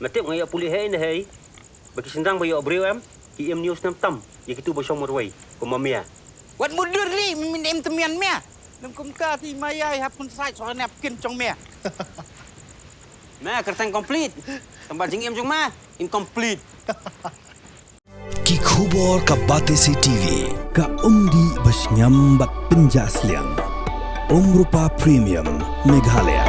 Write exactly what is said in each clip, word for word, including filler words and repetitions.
Nga tip nga ïoh pule hei ne hei. Ba ki shynrang ba ïoh briew em, ki im ñiew snem tam ïa kitu ba shong marwei kum ma Mia. Wat mutdur lei, me im tymmen Mia. Lem kum ka si ma ïa hap pynsaid soh napkin jong Mia. Me kyrteng complete. Tang ba jingim jong me incomplete. Ki khubor ka Batesi TV, ka umdih ba shngiam bad pynjah sliang. Umrupa Premium, Meghalaya.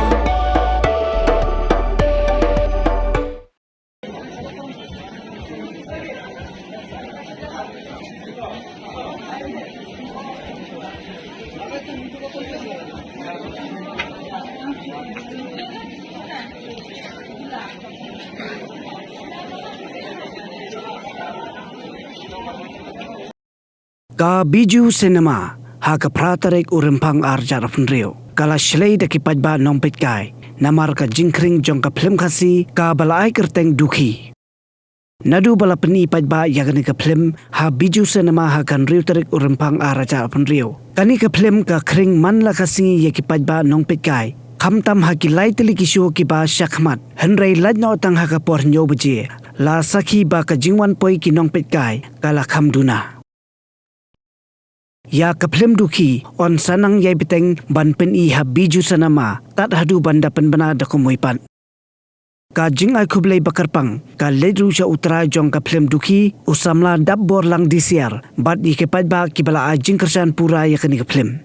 Ka Bijou Cinema, ha ka phra tarik u Rymphang ar hajar arphew hynriew, ka la shlei da ki paidbah nongpeitkai namar ka jingkhring jong ka phlim Khasi kaba la ai kyrteng Dukhi. Naduh ba la pyni paidbah ïa kane ka phlim ha Bijou Cinema ha ka hynriew tarik u Rymphang ar hajar arphew hynriew, kane ka phlim ka khring man la ka sngi ïa ki paidbah nongpeitkai, khamtam ha ki lai tylli ki show kiba shakhmat, hynrei lait noh tang ha ka por hynñiew baje, la sakhi ba ka jingwan poi ki nongpeitkai ka la kham duna. Ïa ka phlim Dukhi yn sa nang ïai bteng ban pyni ha Bijou Cinema tad haduh ban da pynbna da kumwei pat. Ka jingai khublei ba kyrpang ka leit ruh sha u trai jong ka phlim Dukhi, u samla Dapborlang Disiar, bad ïa ki paidbah kiba la ai jingkyrshan pura ïa kane ka phlim.